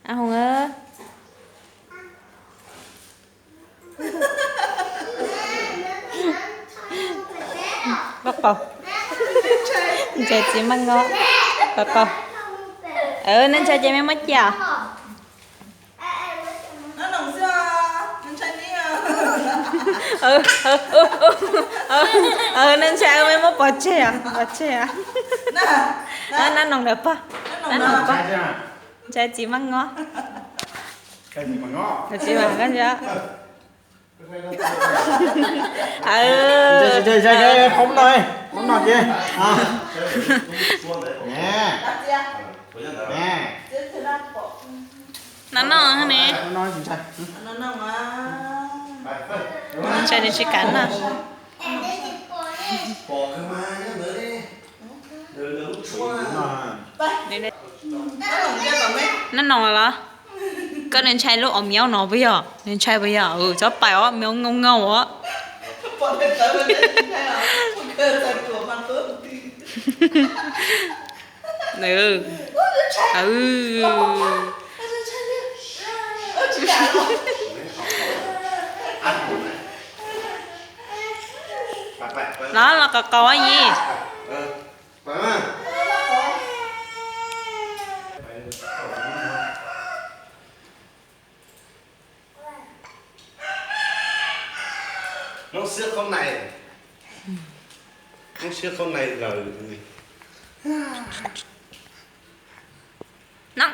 Ab Hoo, pab paug. Ntshai txiv maj ngoob, pab paug. Neb ntshai ces mej muab cia. Neb ntshai mej muab pov tseg, pov tseg. Nab Noog ntawm pog, Nab Noog pog. Ntshai txiv maj ngoob. Txiv maj ngoob. Poob no, poob no ces. Nab Noog ne. Ntshai nws tsis kam noj. Nab Noog los, koj nws ntshai lub ob miaub no puas yog? Nws ntshai puas yog? Tsob pais ob miaub ngoo ngoo os. Los los qaus qaus yis. Lub siab khaub nai, lub siab khaub nai lawm. No.